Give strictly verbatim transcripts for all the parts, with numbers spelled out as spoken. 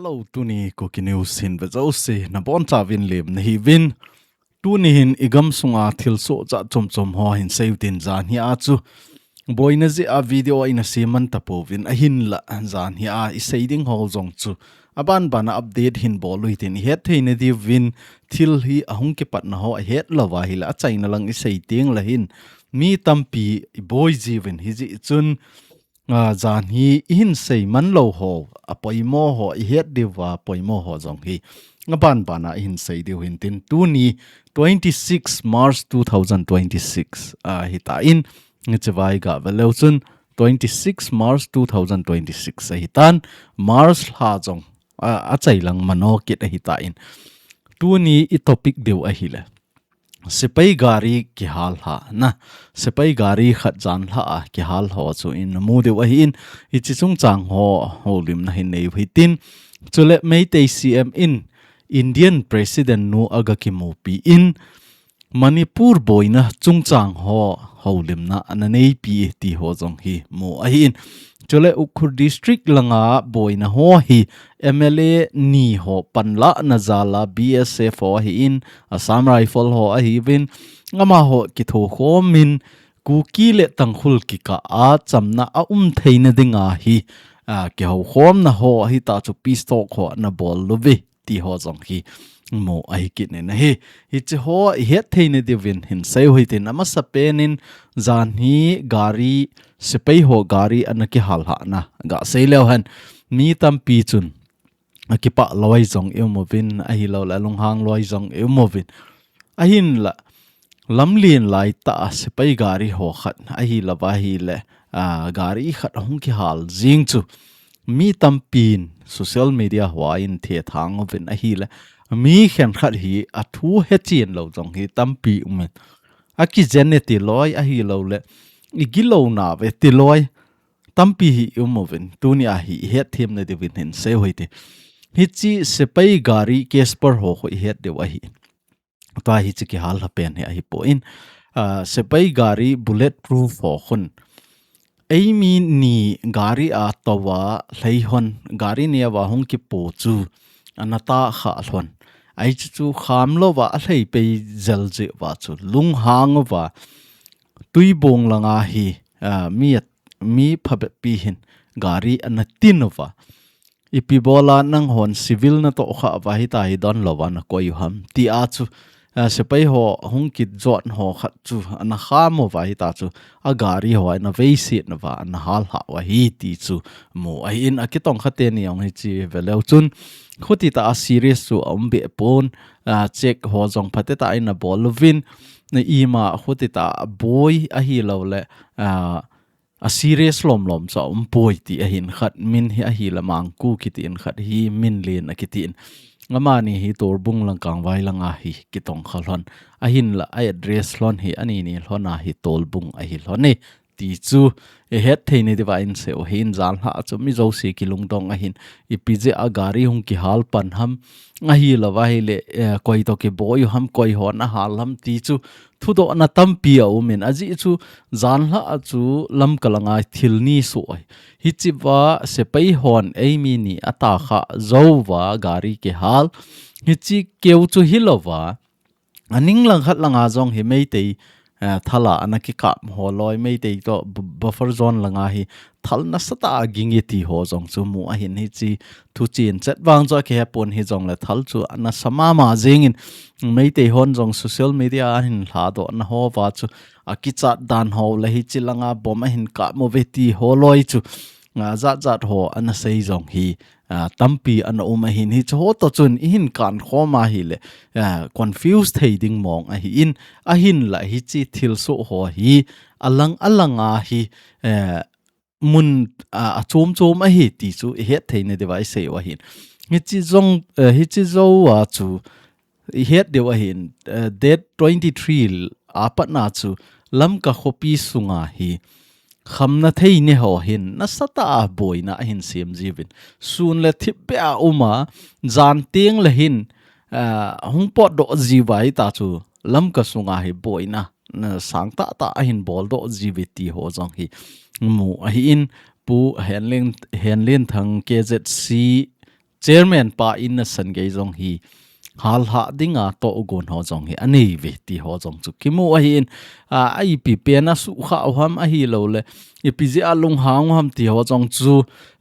Hello, tuni Kuki News hin vejouse nabonchauvin lemna hiuvin. Tuni hin igam sunga thilsoh jat chomchom ho hin seiu tin, janhi a chu boina jeh a video ina sem man tapouvin, ahinla janhi a isei ding ho jong chu abanbana update hin bol u hitin, ihet theina diuvin thil hi ahung kipatna ho ahet louva ahile achaina lang isei tengle hin mi tampi iboi jiuvin, hijeh chun a, janhi ihin sei man lou ho, apoimo ho, ihet diuva poimo ho jong hi abanbana ihin sei diu hintin, tuni twenty-six March two thousand twenty-six ahitan, hiche vai gave leu chun twenty-six March two thousand twenty-six ahitan, March lha jong a, achai lang mano kit ahitan, tuni itopic diu ahile sepai gari kihal lhahna. Sepai gari khat janlhah a kihal ho chu imu diu ahin, hiche chungchang ho houlimna hin neiu hitin, chule Meitei C M in Indian President nu aga kimupi in, Manipur boina chungchang ho houlimna ana neipi ti ho jong hi mu ahin, chule Ukhrul District langa boina ho hi M L A ni ho panlahna jal a B S F ho ahin, Assam Rifle ho ahiuvin, amaho kithokhomin Kuki le Tangkhul kikah a chamna aum theina dinga hi, a, kihoukhomna ho ahitah chu peace talk ho ana bol uve ti ho jong hi mu ahi kit in ahi. Hiche ho ihet theina diuvin hin seiu hitin, amasapen in janhi gari, sepai ho gari ana kihal lhahna gasei leu hen, mi tampi chun akipah loi jong ium uvin, ahilouleh alunghang loi jong ium uvin, ahinla lamlen laitah a sepai gari ho khat ahilouva ahile, a, gari khat ahung kihal jeng chu mi tampin social media hoa ahin thethang uvin ahile, mi khenkhat hi athu hechen lou jong hi tampi umin, akijen e ti loi ahilouleh igilou nauve ti loi tampi hi ium uvin, tunia hi ihet themna diuvin hin seiu hite. Hiche sepai gari Casper ho khu ihet diu ahi. Tua hiche kihal lha pen hi ahipon, a, sepai gari bulletproof ho khun eimi ni gari a touva lhei hon, gari neova hung kipo chu ana tahkhah lhon. Ahi chu chu kham louva alhei pei jel jeh uva chu lunghang uva Tuibong langa hi, a, mi, mi phabep pi hin gari ana tin uva. Ipi bola nanghon civil natohkhah uva hitia hi donlouva nakoi u ham tia chu, a, sepai ho hung kijot ho khat chu ana kham uva hitia chu agari ho ana veiset uva ana hal lhah u ahi ti chu mu ahin, akitongkha teni jong hiche ve leu chun khutitah a serious chu aum behpon, a, check ho jong phatetah in abol uvin, ima khutitah a boi ahilouleh, a, a serious lomlom chu aumpoi ti ahin, khat min hi ahile Mangku kiti in, khat hi Minlen akiti in. Amani hi Torbung lang Kangvai langa hi kitongkha lhon. Ahinla a address lhon hi anini lhona hi Tolbung ahi lhon e ti chu ihet theina diuva in seiu hin, janlhah a chu mi jouse kilungdong ahin, ipi jeh a gari hung kihal pan ham, ahilouva ahile, eh, koi toh kiboi u ham, koi hon ahal ham ti chu thudohna tampi aumin, ajeh chu janlhah a chu Lamka langa thil ni soh ahi. Hichea sepai hon eimi ni atahkhah jouva gari kihal. Hiche keu chu hilouva, aning lang khat langa jong hi Meitei, eh, thal a ana kikap ho loi, Meitei toh bu-, buffer zone langa hi thal nasatah a ging e ti ho jong chu mu ahin, hiche thuchen chet vang chu akihepon hijongle thal chu anasa mama jengin, Meitei hon jong social media a ahin lhadohna houva chu akichat dan ho le hiche langa bomb ahin kap uve ti ho loi chu, a, jat jat ho ana sei jong hi, a, tampi ana um ahin, hiche ho toh chun ihin kankhom ahile, a, confuse thei ding mong ahin, ahinla hiche thilsoh ho hi alang alanga hi, eh, mun, a, achom chom ahi ti chu ihet theina diuva iseiu ahin. Hiche jong, eh, hiche jou a chu ihet diu ahin, eh, date twenty-three a patna chu Lamka khopi sunga hi khamna thei ni ho hin nasatah a boina ahin sem jiuvin, sun le thipbeh a um a, jan tengle hin, eh, hung potdoh jiuva hitia chu Lamka sunga hi boina na sangtah tah ahin boldoh jiuve ti ho jong hi mu ahin, Pu Henlen, Henlenthang K Z C chairman pa in nasan gei jong hi hal hah dinga tohgon ho jong hi anei ve ti ho jong chu kimu ahin, a, a ipi pen a sukha u ham ahilouleh ipi jeh a lunghang u ham ti ho jong chu,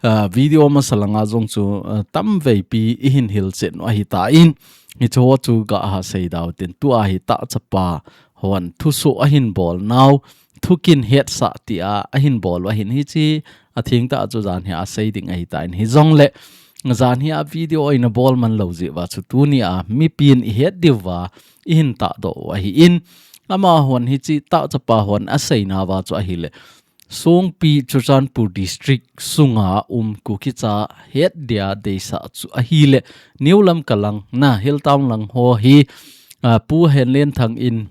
a, video masa langa jong chu, a, tamveipi i hin hilchen u ahi tan, hiche ho chu ga ha sei dau tin tua hi tah chapa hon thusoh ahin bol nau, thukin hetsah tia ahin bol u ahin hiche a thengtah chu jan hi a sei ding ahi tan, hijongle jan hi a video ina bol man lou jeh uva chu tuni a mipin i het diuva i hin tahdoh u ahin, amahon hiche tah chapa hon a seina uva chu ahile Songpi Churachandpur District sunga um Kuki cha het dia deisah chu ahile New Lamka lang na Hilltown lang ho hi, a, Pu Henlenthang in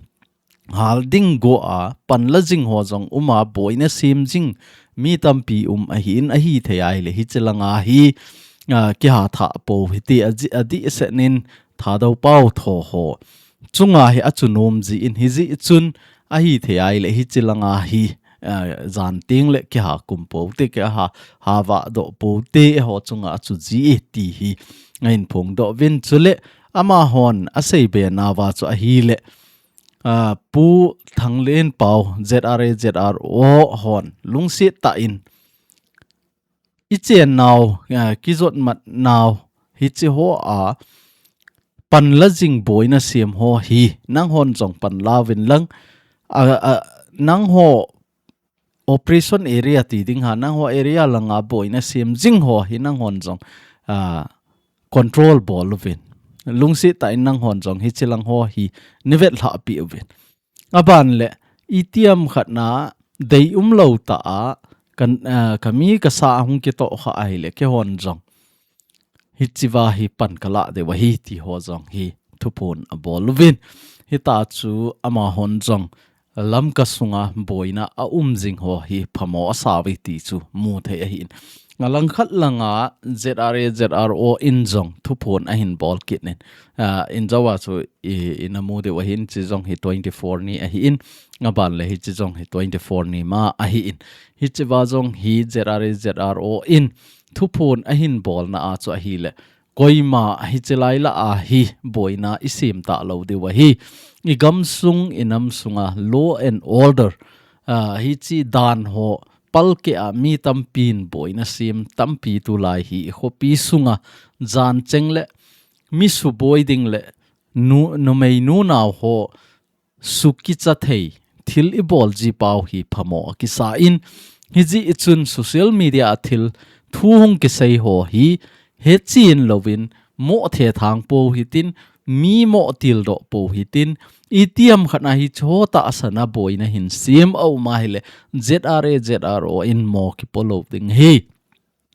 hal ding go a panla jing ho jong um a boina sem jing mi tampi um ahin ahithei ahile hiche langa hi, a, kiha thah pou hite a ji-, adih senin Thadou Pau tho ho chunga hi a chunom jin hijeh chun ahithei ahile hiche langa hi, a, jan tengle kiha kum pou te kiha, ha vah doh pou te ho chunga a chu ji e ti hi a hin phongdoh uvin chule amahon a seibe nauva chu ahile, a, Pu Thanglen Pau Z R A Z R O hon lungset tah in i chen nau, a, kijot mat nau hiche ho a panla jing boina sem ho hi nanghon jong panla uvin lang, a, a, nangho operation area ti ding ha nangho area langa boina sem jing ho hi nanghon jong, a, control bol uvin. Lungset tah in nanghon jong hiche lang ho hi nei vetlhah peh uvin. Aban le itiham khat na dei umlou tah a kan, a, ka mi ka sa hung kitoh kha ahile keihon jong hiche va hi pan ka lah diu ahi ti ho jong hi thuphon a bol uvin. Hita chu amahon jong Lamka sunga boina a um jing ho hi phamo a sa uve ti chu mu thei ahin. A langkhat langa Z R A Z R O in jong thuphon a hin bol kit in, a, in jawa chu i, i na mu diu ahin, hiche jong hi twenty-four ni ahin, aban le hiche jong hi twenty-four ni ma ahin. Hiche va jong hi Z R A Z R O in thuphon a hin bolna a chu ahile koima hiche lai lah a hi boina i sem talou diu ahi. I gamsung i nam sunga law and order, a, hiche dan ho palkeh a mi tampin boina sem tampi tulai hi i khopi sunga jan cheng le mi suboi ding le nu, numei nunau ho sukicha thei thil i bol ji pau hi phamo a kisa in, hijeh chun social media a thil thu hung kisei ho hi hetchen louvin mo thethang pou hitin, mi mo tildoh pou hitin, itiham khat na hiche ho tahsan a boina hin sem a um ahile Z R A Z R O in mo kipo lou ding ahi.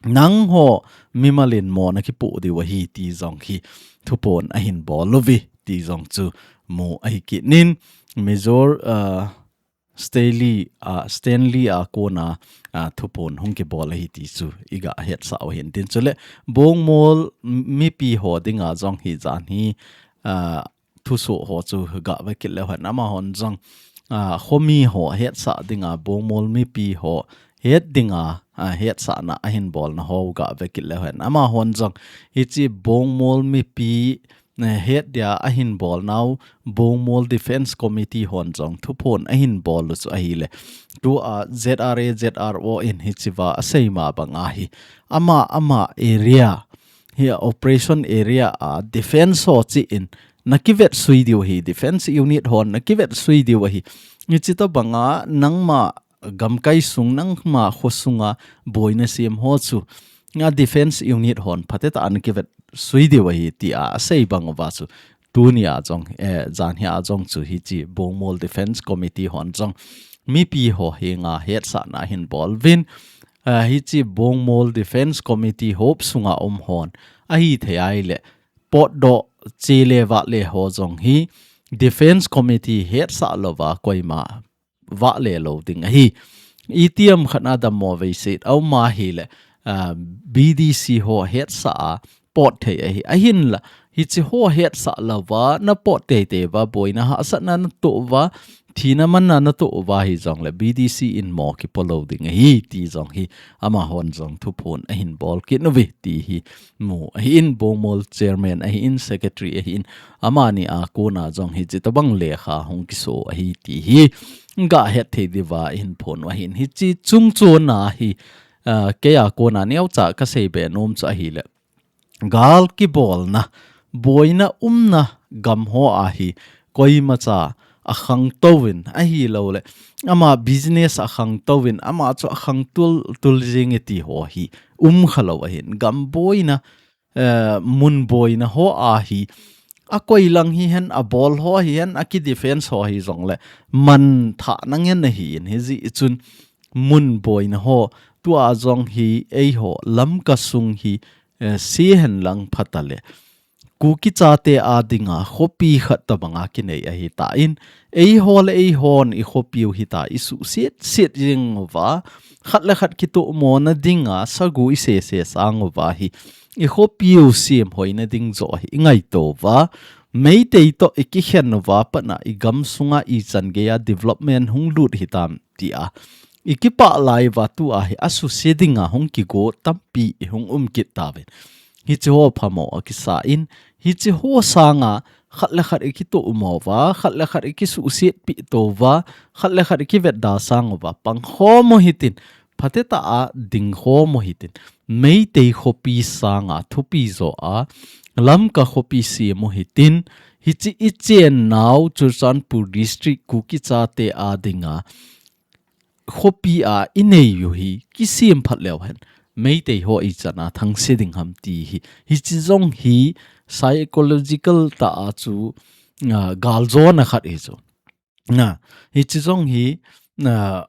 Nangho mimal in mo na kipoh diu ahi ti jong hi thuphon a hin bol uve ti jong chu mu ahi kit in Major, a, Stanley, a, Stanley a kona, a, thuphon hung kibol ahi ti chu i ga hetsah u ahin tin chule Bongmol mipi ho dinga jong hi jan hi, a, thusoh ho chu ga ve kit leu hen amahon jong, a, khomi ho hetsah dinga Bongmol mipi ho het dinga, a, hetsahna a hin bolna ho ga ve kit leu hen amahon jong hiche Bongmol mipi, eh, het dia a hin bol nau Bongmol Defence Committee hon jong thuphon a hin bol u chu ahile tua Z R A Z R O in hiche va a sei ma bang ahi ama, ama area hi operation area a defence ho chi in na kivet sui diu ahi, defence unit hon na kivet sui diu ahi. Hiche tobanga nangma gamkai sung nangma kho sunga boina sem ho chu a defence unit hon phatecha a na kivet sui diu ahi tia a sei bang uva chu tunia jong, eh, jan hia jong chu hiche Bongmol Defence Committee hon jong mipi ho henga hetsahna a hin bol uvin, eh, hiche Bongmol Defence Committee hop sunga um hon ahithei ahile potdoh chele vahle ho jong hi Defence Committee hetsah louva koima vahle lou ding ahi. Itiham khat na dammo veiset a um ahile, a, B D C ho hetsah a pot thei ahi. Ahinla hiche ho hetsah louva na pot teitei uva boina hahsatna na toh uva thina manna natoh uva hijongle B D C in mo kipolou ding ahi ti jong hi amahon jong thuphon ahin bol kit uve ti hi mu ahin, Bongmol chairman ahin, secretary ahin, amani a kona jong hichi tobang lekha hung kiso ahi ti hi gahet thei diuva ahin phon u ahin. Hichi chungchon a hi, ah, kei a kona neocha kasei be nom chu ahile, gal kibolna, boina umna gam ho a hi koimacha akhangtouvin ahilouleh ama business akhangtouvin, ama chu akhangtul tul jing e ti ho hi umkhalou ahin. Gam boina, eh, mun boina ho a hi akoi lang hihen, abol ho hihen, aki defense ho hijongle manthahna ngen ahin, hijeh chun mun boina ho tua jong hi eiho Lamka sung hi, eh, sehenlang phatale Kuki chate a dinga khopi khat tobanga kinei ahitan, eiho le eihon ikhopiu hita isuhset set jing uva, khat le khat kitohmona dinga sagu isese sang uva hi ikhopiu semhoina ding joh hi ingaito uva, Meitei toh ikikhen uva patna igam sunga ichan geiya development hung lut hitam tia ikipah lai uva tua hi asuse dinga hung kigo tampi ihung um kit tauvin. Hichi ho phamo akisan, hichi ho sanga khat le khat ikitohmo uva, khat le khat ikisuhsetpi touva, khat le khat ikivetda sang uva pangkhom u hitin, phatetah a dingkhom u hitin, Meitei khopi sanga thupi joh a Lamka khopi sem u hitin, hichi ichennau Churachandpur District Kuki chate a dinga khopi a inei u hi kisem phat leu hen Meitei ho ichan a thangse ding ham ti hi, hichi jong hi psychological tah a chu, ah, galjona khat hi chu. Na, hichi jong hi, ah,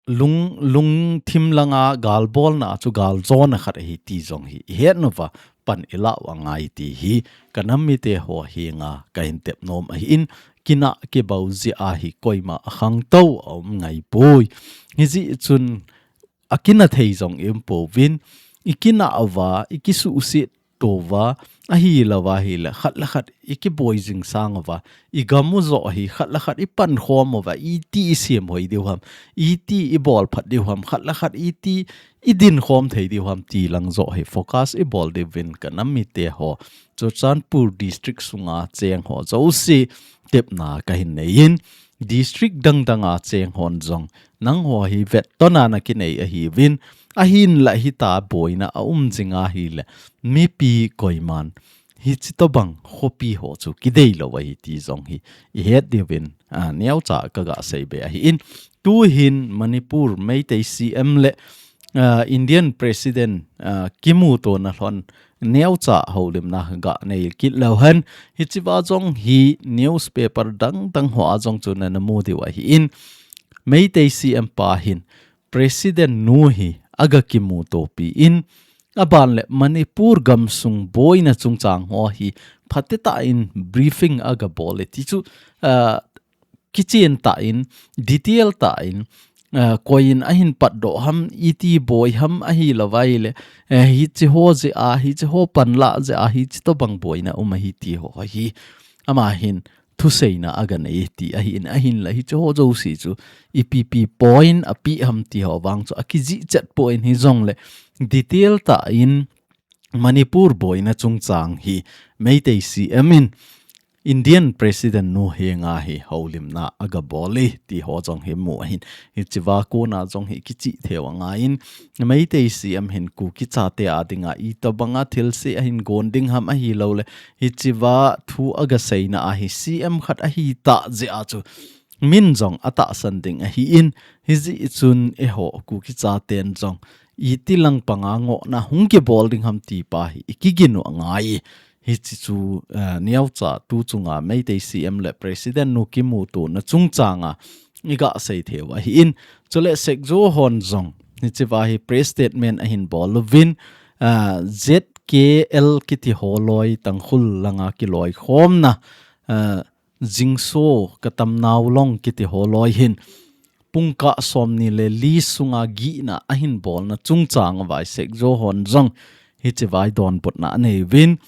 lung, lungthim langa galbolna a chu galjona khat ahi ti jong hi ihet uva pan ilah u angai ti hi kanam mite ho henga kahin tep nom ahin, kinah kibau jeh a hi koima akhangtou aum ngaipoi. Hijeh chun akina thei jong ium pouvin, ikinah uva, ikisuhset touva, ahilouva ahile khat le khat ikiboi jing sang uva, igam u joh hi khat le khat ipankhom uva, iti isemhoi diu ham, iti ibol phat diu ham, khat le khat iti idinkhom thei diu ham ti lang joh hi focus ibol diuvin kanam mite ho, Churachandpur District sunga cheng ho jouse tepna kahin neiyin, District dangdang a cheng hon jong nangho hi vettona nakinei ahiuvin, ahinla hita boina aum jing ahile mipi koiman hichi tobang khopi ho chu kideilou ahi ti jong hi ihet diuvin, ah, neocha kaga seibe ahin. Tuhin Manipur Meitei C M le, ah, Indian President, ah, kimutona lhon neocha houlimna ganei kit leu hen, hichiva jong hi newspaper dangdang hoa jong chu nana mu diu ahin, Meitei C M pa hin President nu hi aga kimutopi in, aban le Manipur gamsung boina chungchang ho hi phatetah in briefing aga bol e ti chu, ah, kichen tah in, detail tah in, ah, koi in ahin patdoh ham, iti boi ham, ahilouva ahile, eh, hichi ho jeh a, hichi ho panlah jeh a, hichi tobang boina um ahi ti ho hi ama hin thuseina aga nei ti ahin, ahinla hichi ho jouse chu ipi pi point api ham ti ho vang chu akijih chet poi in, hijongle detail tah in Manipur boina chungchang hi Meitei C M in Indian President nu henga hi houlimna aga bol e ti ho jong hi mu ahin, hichiva kona jong hi kichih theiyu angaiyin, Meitei C M hin Kuki chate a dinga itobanga thilse ahin gon ding ham, ahilouleh hichiva thu aga seina a hi C M khat ahitah jeh a chu min jong atahsan ding ahin, hijeh chun eiho Kuki chaten jong iti lang panga ngohna hung kibol ding ham ti pa hi ikigin u angai. Hichi chu, eh, neocha tu chunga Meitei C M le President nu kimutona chungchanga iga sei theiyu ahin. Chule Sekjo hon jong hichiva hi press statement ahin bol uvin, ah, Z K L kiti holoi Tangkhul langa kiloikhomna, ah, Jingso Katamnao Long kiti holoi hin pungkah somni le li sunga gihna ahin bolna chungchang uva Sekjo hon jong hichiva hi donbutna anei uvin,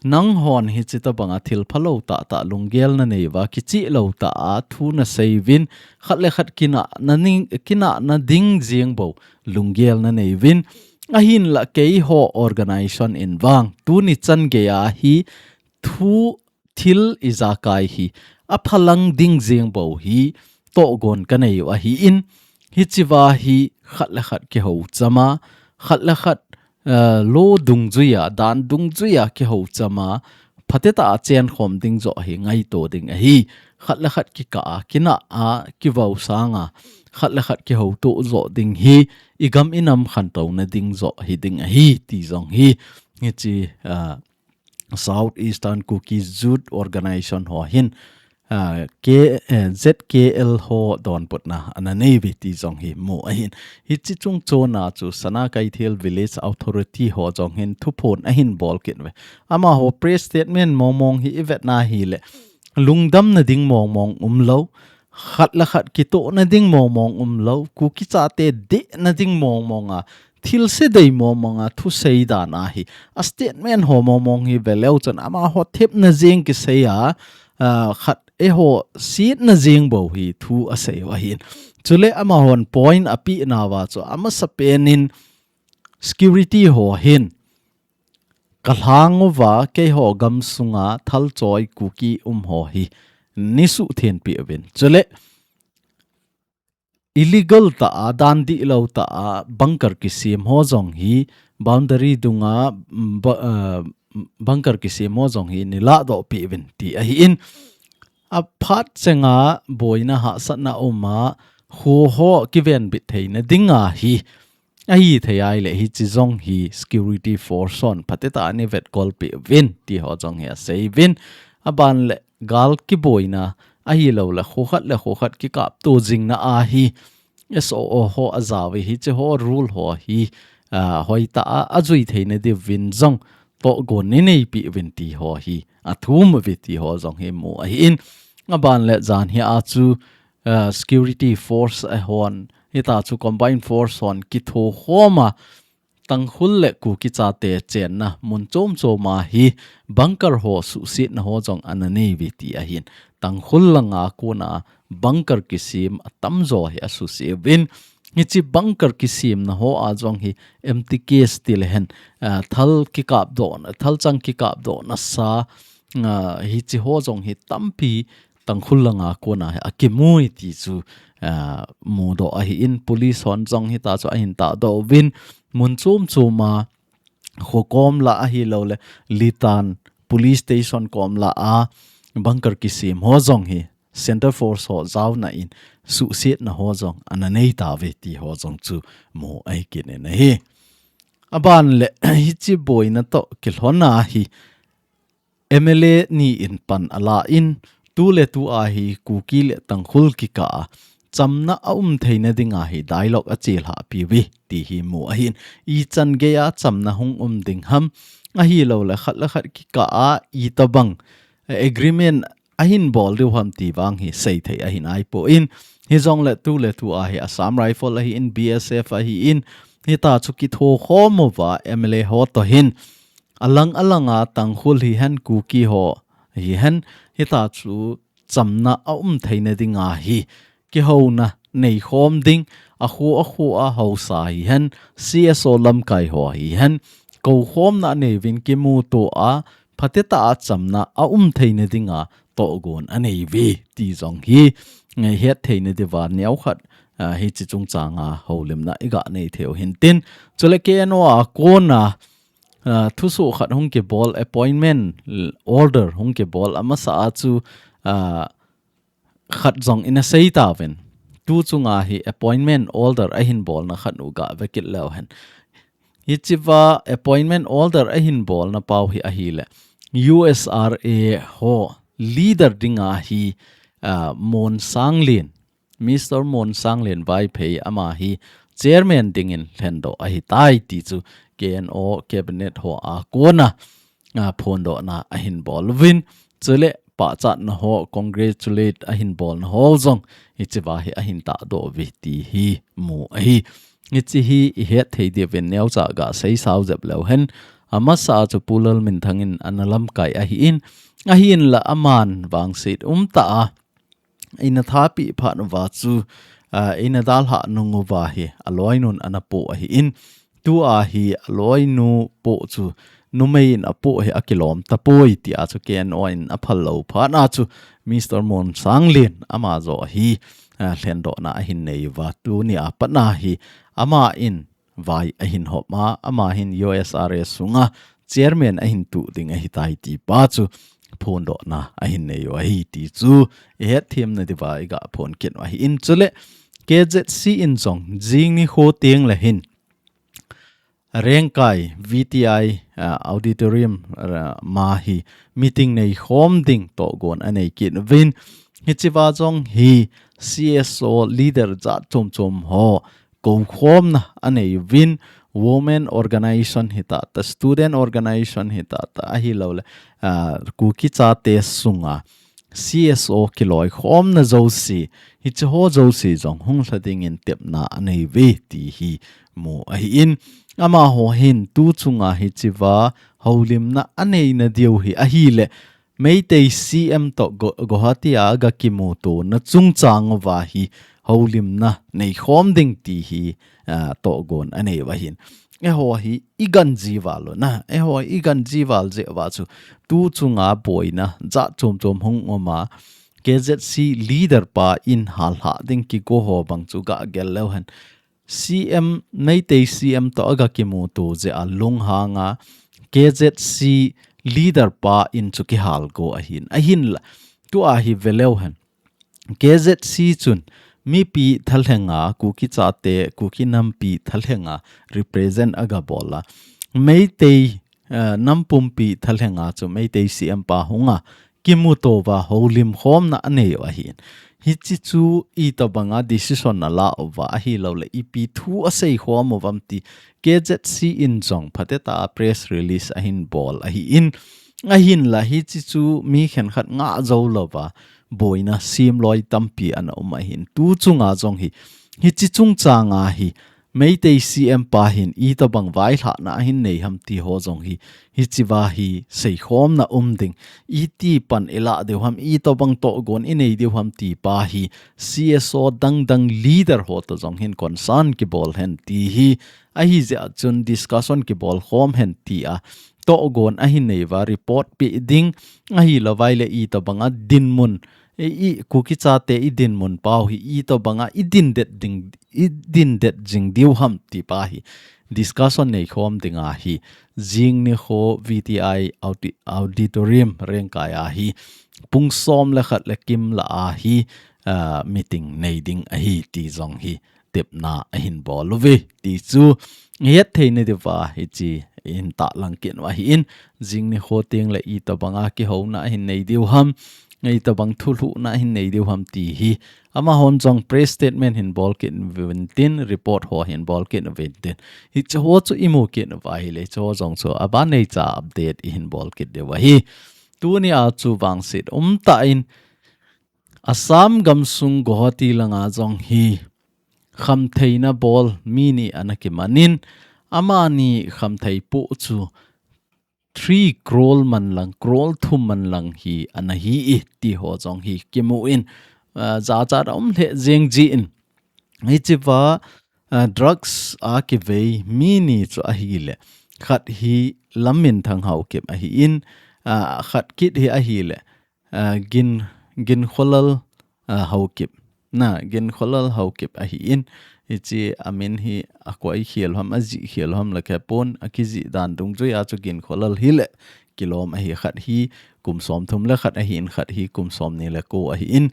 Nanghon hichi tabanga thil phalou tah tah lunggel nanei uva, kichih lou tah a thu nasei uvin, khat le khat kinah na ning, kinah na ding jeng bou lunggel nanei uvin, ahinlah keiho organization in vang tuni chan geiya hi thu thil ijakai hi aphalang ding jeng bou hi tohgon kanei u ahin, hichi uva hi khat le khat kihou chama, khat le khat, eh, lo dungjuia, dan dungjuia kihou chama, phatetah a chenkhom ding joh hi ngaito ding ahi. Khat le khat kikah a, kinah a, kivou sanga, khat le khat kihouto joh ding hi, igam inam khantouna ding joh hi ding ahi, ti jong hi, hichi, ah, South Eastern Kuki Youth Organization ho hin, ah, K, eh, Z K L ho donbutna ana nei uve ti jong hi mu ahin. Hichi chungchona chu Sana Keithel Village Authority ho jong hin thuphon ahin bol kit uve. Amaho press statement mongmong hi ivetna hileh, lungdamna ding mongmong umlou, khat le khat kitohna ding mongmong umlou, Kuki chate dehna ding mongmong a, thilse dei mongmong a thusei dan ahi. A statement ho mongmong hi veleu chun amaho thepna jeng kisei a, ah, khat eiho sietna jeng bou hi thu asei u ahin. Chule amahon point apeh nauva chu amasapen in security ho hin kalhang uva keiho gamsunga thalchoi Kuki um ho hi neisuhtheng peh uvin. Chule illegal tah a, dan dihlou tah a, bunker kisem ho jong hi, boundary dunga, mm, ba-, ah, bunker kisem ho jong hi neiladoh peh uvin ti ahin. Aphat chenga boina hahsatna uma, kho ho kivenbit theina dinga hi, ahithei ahileh hichi jong hi security force hon phatetah a neivetkol peh uvin, ti ho jong hi asei uvin. Aban le gal kiboina, ahilouleh kho khat le kho khat kikapto jingna ahi, S O O ho ajao uve, hichi ho rule ho hi, ah, hoitah a, ajui theina diuvin jong tohgon neinei peh uvin ti ho hi athum uve ti ho jong hi mu ahin. Aban le jan hi a chu, ah, security force ahon, hitia chu combined force hon kithokhom a, Tangkhul le Kuki chate chenna mun chom chom a hi bunker ho suhsetna ho jong ana nei uve ti ahin. Tangkhul langa kona bunker kisem atamjo hi asuse uvin. Hichi bunker kisemna ho a jong hi empty case tilehen, ah, thal kikapdohna, thalchang kikapdohna sa, ah, hichi ho jong hi tampi Tangkhul langa kona hi akimu e ti chu, ah, mudoh ahin, police hon jong hitia chu ahin tahdoh uvin, mun chom chom a, kho kom lah ahilouleh Litan police station kom lah a bunker kisem ho jong hi center force ho jaona in suhsetna ho jong ana nei tauve ti ho jong chu mu ahi kit in ahi. Aban le hichi boina toh kilhonna hi M L A ni in pan ala in, tu le tu a hi Kuki le Tangkhul kikah a chamna aum theina dinga hi dialogue achelhah peh uve ti hi mu ahin. Ichan geiya chamna hung um ding ham, ahilouleh khat le khat kikah a itobang agreement ahin bol diu ham ti vang hi seithei ahi naipon, hijongle tu le tu a hi Assam Rifle ahin, B S F ahin, hitia chu kithokhom uva M L A ho toh hin, alang alanga Tangkhul hihen, Kuki ho hihen, hitia chu chamna aum theina dinga hi kihouna neikhom ding, akho akho a haosa hihen, C S O lamkai ho hihen, koukhomna anei uvin kimuto a, phatetah a chamna aum theina dinga tohgon anei uve ti jong hi, eh, hetthei na diuva neokhat, ah, hichi chungchanga houlimna iga nei theiu hintin. Chule K N O a kona, ah, thusoh khat hung kibol, appointment order hung kibol amasa a chu, ah, khat jong ina sei tauvin. Tu chunga hi appointment order ahin bolna khat u ga vekit leu hen. Hichiva appointment order ahin bolna pau hi ahile, U S R A ho leader dinga hi, ah, Mon Sanglen, Mister Mon Sanglen Vaiphei ama hi chairman dingin lhendoh ahitai ti chu K N O cabinet ho a kona, ah, phondohna ahin bol uvin. Chule pachatna ho, congratulate ahin bolna ho jong hichiva hi ahin tahdoh uve ti hi mu ahi. Hichi hi ihet thei diuvin neocha ga seisao jep leu hen. Amasa chu Pu Lalminthang in ana lamkai ahin, ahinla aman vangset umtah a eina thapeh phat uva chu, ah, eina dalhah nung uva hi aloinun ana poh ahin, tua hi aloinu poh chu numei in apoh hi akilom tapoi tia chu K N O in aphal lou phat a chu Mister Monsanglin ama joh hi, ah, lhendohna ahin nei uva, tunia pat a hi ama in vai ahin hop a, ama hin U S R S sunga chairman ahin tuh ding ahitai ti pa chu phondohna ahin nei u ahi ti chu ihet them nadiuva iga phon kit u ahin, chule K Z C in jong jing nikho teng le hin Rengkai V T I, ah, auditorium, ah, ma hi meeting nei khom ding tohgon anei kit uvin, hichea jong hi C S O leader jat chom chom ho kou khomna anei uvin, women organization hitata, student organization hitata, ahilouleh, ah, Kuki chate sunga C S O kiloi khomna jouse, hiche ho jouse jong hung lha dingin tepna anei uve ti hi mu ahin, amaho hin tu chunga hichea houlimna aneina diu hi ahileh, Meitei C M toh Go-, Guwahati a aga kimutona chungchang uva hi houlimna nei khom ding ti hi, ah, tohgon anei u ahin. Eiho hi i ganji val u na, eiho i ganji val jeh uva chu tu chunga boina jat chom chom hung um a, K Z C leader pa in hallhah ding kigo ho bang chu ga gel leu hen, C M, Meitei C M toh aga kimuto jeh a lunghang a K Z C leader pa in chu kihal go ahin. Ahinla, tua hi ve leu hen, K Z C chun mipi thalhenga, Kuki chate, Kuki nampi thalhenga represent aga bol a, Meitei, eh, nam pumpi thalhenga chu Meitei C M pa hunga kimuto uva houlim khomna anei u ahin. Hiche chu itobanga decision ala uva, ahilouleh ipi thu asei khom uvam ti K Z C in jong phatecha press release ahin bol ahin, ahinla hiche chu mi khenkhat ngah jou louva boina semloi tampi ana um ahin. Tu chunga jong hi, hiche chungchanga hi Meitei C M pa hin itobang vailhahna ahin nei ham ti ho jong hi, hichea hi seikhomna um ding. Iti pan ilah diu ham, itobang tohgon inei diu ham ti pa hi C S O dangdang leader ho toh jong hin concern kibol hen ti hi, ahijeh a chun discussion kibol khom hen tia tohgon ahin nei uva report peh ding, ahilouva ahileh itobanga dinmun, i, i, Kuki chate i dinmun pau hi itobanga i dindet ding, i dindet jing diu ham ti pa hi discussion nei khom dinga hi jing nikho V T I audi-, auditorium Rengkai a hi pung som le khat le kim lah a hi, ah, meeting nei ding ahi ti jong hi tepna ahin bol uve ti chu ihet thei nadiuva hiche in tahlang kit u ahin, jing nikho teng le itobanga kihouna ahin nei diu ham, itobang thulhuhna ahin nei diu ham ti hi amahon jong press statement hin bol kit uvin tin, report ho hin bol kit uvin tin, hiche ho chu imu kit uva ahileh, hiche ho jong chu aban neicha update ihin bol kit diu ahi. Tunia chu vangset umtah in Assam gamsung Guwahati langa jong hi khamtheina bol mi ni ana kimanin, amani khamthei poh chu three crore man lang, crore thum man lang hi ana hi e ti ho jong hi kimu in, ah, jachat a um lheh jeng jin. Hichea, ah, drugs a kivei mi ni chu ahileh, khat hi Lamminthang Haokip ahin, ah, khat kit hi ahileh, ah, Gin-, Ginkholal, ah, Haokip. Na, Ginkholal Haokip ahin, hiche amin hi akoi khel ham, ajih khel ham la khe pon, akijih dan dungjuia chu Ginkholal hileh kilom ahi, khat hi kum somthum le khat ahin, khat hi kum somni le ko ahin.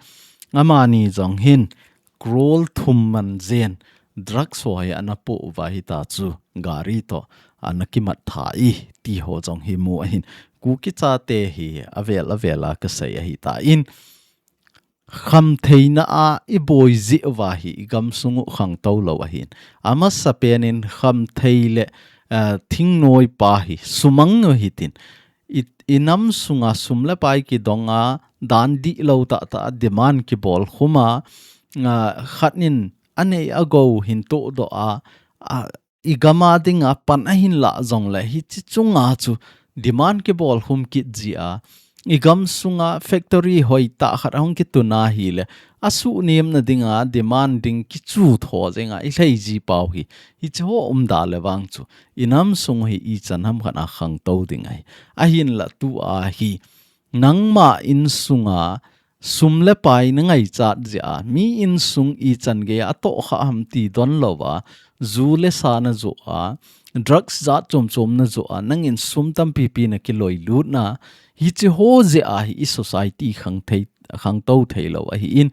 Amani jong hin crore thum man jen drugs ho hi ana poh uva hita chu gari toh ana kimat tha e ti ho jong hi mu ahin. Kuki chate hi avel avel a kasei ahitan, khamtheina a iboi jeh uva hi igamsung u khangtou lou ahin. Amasapen in khamthei le, eh, thingnoi pa hi sumang u hitin, i, inam sunga sum le pai kidonga dan dihlou tahtah a demand kibol khum a, ah, khat in anei agou hin tohdoh a, a, i gam a dinga pan ahin lah jongle hiche chunga chu demand kibol khum kit jia, i gam sunga factory hoitah khat ahung kitun ahile, asuhnem na dinga demand ding kichu tho jenga i lhei ji pau hi, hiche ho umda le vang chu i nam sung hi ichan ham khat a khangtou ding ahi. Ahinla tua hi nangma insunga sum le pai na ngaichat jeh a, mi insung ichan gei a tohkhah ham ti don louva, ju le sa na joh a, drugs jat chom chom na joh a, nangin sum tampi pi na kiloilut na, hiche ho jeh a hi i society khang thei, khangtou thei lou ahin,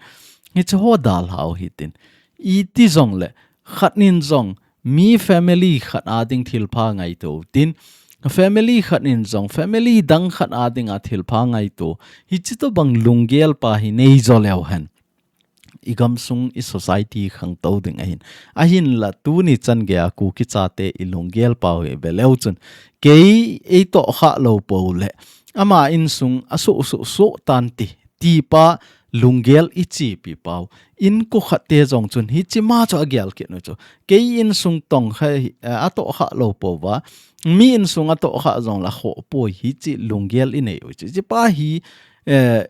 hiche ho dalhau hitin. Iti jongle, khat nin jong, mi family khat a ding thilpha ngaito tin, family khat nin jong, family dang khat a dinga thilpha ngaito, hiche tobang lunggel pa hi nei jo leu hen, i gam sung i society khangtou ding ahin. Ahinla tuni chan gei a Kuki chate i lunggel pau hi ve leu chun, kei ei tohkhah lou pou le, ama insung asuh suh suh tan ti, ti pa lunggel i chepi pau. Inko khat te jong chun hiche ma chu agel kit nu chu, kei insung tong kha hi, eh, atohkhah lou pouva, mi insung atohkhah jongle khoh poi, hiche lunggel i nei u chu. Hiche pa hi, eh,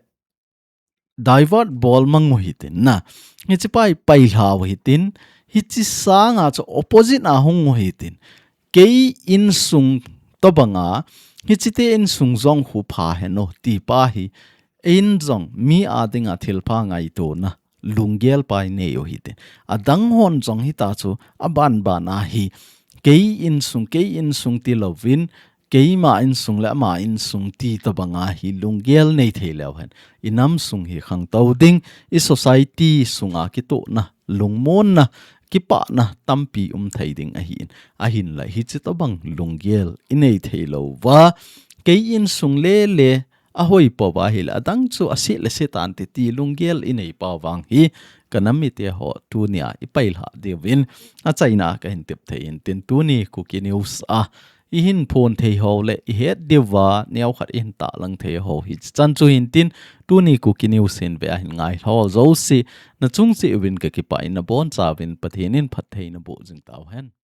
divert bol mang u hitin na. Hiche pa hi pailhau hitin, hiche sanga chu opposite a hung u hitin. Kei insung tobanga, hiche te insung jong khu pha hen o, ti pa hi, in jong mi a dinga thilpha ngaitona, lunggel pa i nei u hitin. Adang hon jong hita chu, aban ban a hi, kei insung, kei insung ti louvin, keima insung le ama insung ti tobanga hi lunggel nei thei leu hen. I nam sung hi khangtou ding, i society sunga kitohna, lungmonna, kipahna tampi um thei ding ahin. Ahinla hiche tobang lunggel i nei thei louva, kei insung le le ahoi pouva ahile, adang chu ase le se tan ti ti lunggel i nei pau vang hi, ka nam mite ho tunia i pailhah diuvin, achaina kahin tep thei in tin tuni Kuki News a, i hin phon thei ho le i het diuva, neokhat i hin tahlang thei ho hi chan chu hin tin, tuni Kuki News hin ve a hin ngai ho jouse, na chung cheh uvin ka kipah in na bonchauvin Pathen in phatthei na boh jing tau hen.